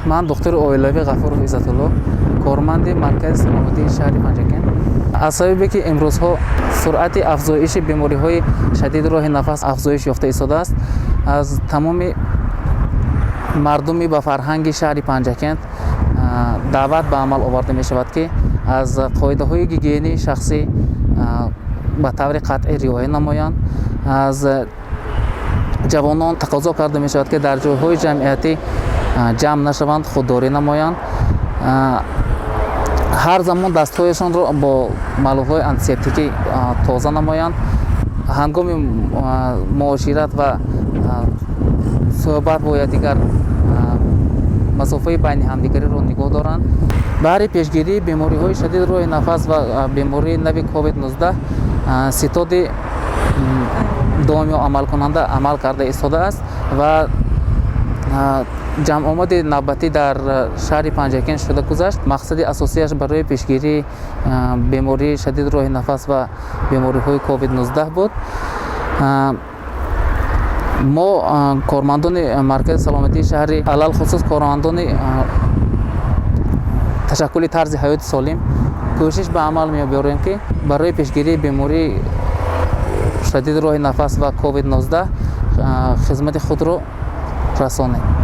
Ман духтури оилавӣ Ғафуров Иззатулло, корманди маркази саломатии шаҳри Панҷакент. Аз сабабе ки имрӯзҳо суръати афзоиши бемориҳои шадиди роҳи нафас афзоиш ёфта истодааст, аз тамоми мардуми ба фарҳанги шаҳри Панҷакент даъват ба амал оварда мешавад, ки аз қоидаҳои гигиении шахсӣ ба таври қатъӣ риоя намоянд. Аз ҷавонон тақозо карда мешавад, ки дар ҷойҳои ҷамъиятӣ ҷамъ нашаванд, худдорӣ намоянд, ҳар замон дастҳояшонро бо маҳлулҳои антисептикӣ тоза намоянд, ҳангоми муошират ва суҳбат бо якдигар масофаи байни ҳамдигариро нигоҳ доранд. Баҳри пешгирии бемориҳои шадиди роҳи нафас ва бемории нави COVID-19 ситоди доимӣ амалкунанда амал карда истодааст ва ҷамъомади навбатӣ дар шаҳри Панҷакент шуда гузашт. Мақсади асосиаш барои пешгирии бемории шадиди роҳи нафас ва бемориҳои COVID-19 буд. Мо, кормандони маркази саломатии шаҳри, алалхусус кормандони ташаккули тарзи ҳаёти солим, кӯшиш ба амал меорем, ки барои пешгирии бемории шадиди роҳи нафас ва COVID-19 хизмати худро расонем.